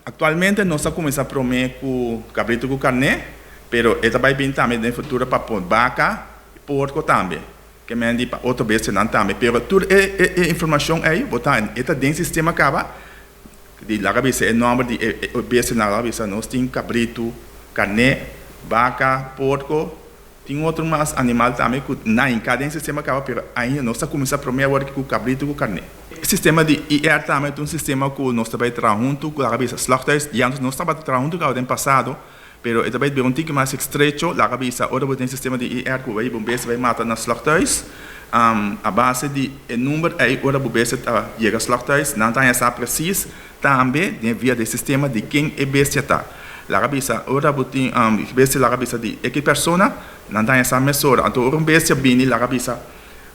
Aktualmente nos a kuminsá promé ku kabritu ku karné, pero e ta bai bin tambe den futuro pa pon baka i porko tambe, ke men di pa otro bestianan tambe. Pero tur e e informashon ei bo ta e ta den sistema kaba di laga bisa e nòmber di e e bestianan. Laga bisa nos tin kabritu, karné, baka, porko. Tin otro mas animal tambe ku nan hinká den sistema kaba, pero ainda nos ta kuminsá promé awor ku kabritu ku karné. E sistema di IR tambe ta un sistema ku nos ta bai traha huntu ku laga bisa Slachthuis. Ya nos tabata traha huntu kaba den pasado, pero e ta bai bira un tiki mas estrecho. Laga bisa ora bo tin sistema di IR ku bo bai hiba un bestia bai mata na Slachthuis, a base di e number ei ora bo bestia ta yega Slachthuis nan ta haña sa presis tambe den via di e sistema di ken e bestia ta. Laga bisa ora bo tin bestia, laga bisa di e ki persona, nan ta haña sa mesora. Anto ora un bestia bini, laga bisa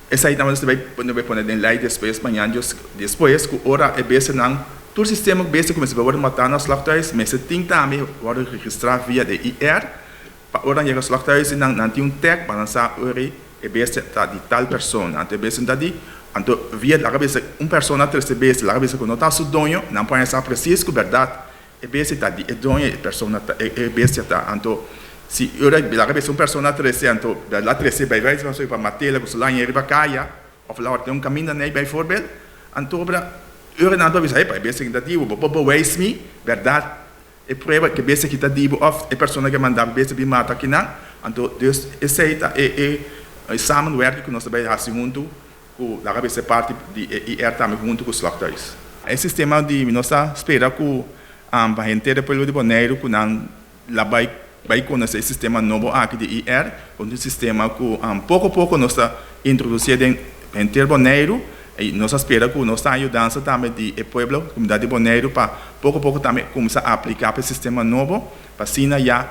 esei tambe nos ta bai nos bai pone den lei despues mañan Dios despues ku ora e bestianan tur sistema ku bestia ku mester bai wòrdu matá na slachthuis mester tin tambe wòrdu registrá via di IR pa ora nan yega slachthuis nan nan tin un tag pa nan sa ora e bestia ta di tal persona. Anto e bestia no ta di anto via laga bisa un persona a trese bestia, laga bisa ku no ta su doño, nan por haña sa presis ku bèrdat e bestia ta di e doño, e persona ta e bestia ta. Anto si ora laga bisa un persona a trese, anto la trese bai bai pa mat'el ku su laña riba kaya òf la hòrta un kaminda nei baivoorbeeld, anto ora nan ta bisa, epa, e bestia aki ta di bo, bo por bewijs mi bèrdat e prueba ke bestia ki ta di bo òf e persona ke manda bo bestia bin mata kinan? Anto dus esei ta e e samenwerking ku nos ta bai hasi huntu ku laga bisa e parti di e IR tambe huntu ku Slachthuis. E sistema di nos ta spera ku pa henter e pueblo di Boneiru ku nan la bai bai konosé e sistema nobo aki di IR, ku ta un sistema ku poko poko nos ta introdusié den henter Boneiru. I nos a spera ku nos ta haña yudansa tambe di e pueblo, komunidat di Boneiru, pa poko poko tambe kuminsá apliká pa e sistema nobo, pa asina ya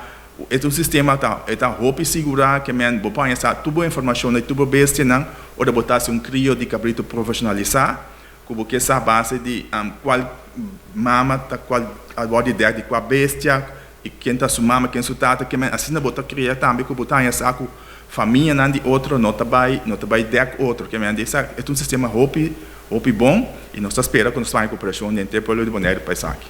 e ta un sistema ta e ta hopi sigurá ke men bo por haña sa tur bo informashon di tur bo bestianan ora bo ta hasi un krio di kabritu profeshonalisá ku bo ke sa base di kual mama ta kual a wòrdu dèk di kua bestia i ken ta su mama ken su tata ke men asina bo ta kria tambe ku bo ta haña sa ku famianan di otro no ta bai no ta bai dèk otro ke men di sa e ta un sistema hopi hopi bon i nos ta spera ku nos ta haña koperashon den te pueblo di Boneiru pa esaki.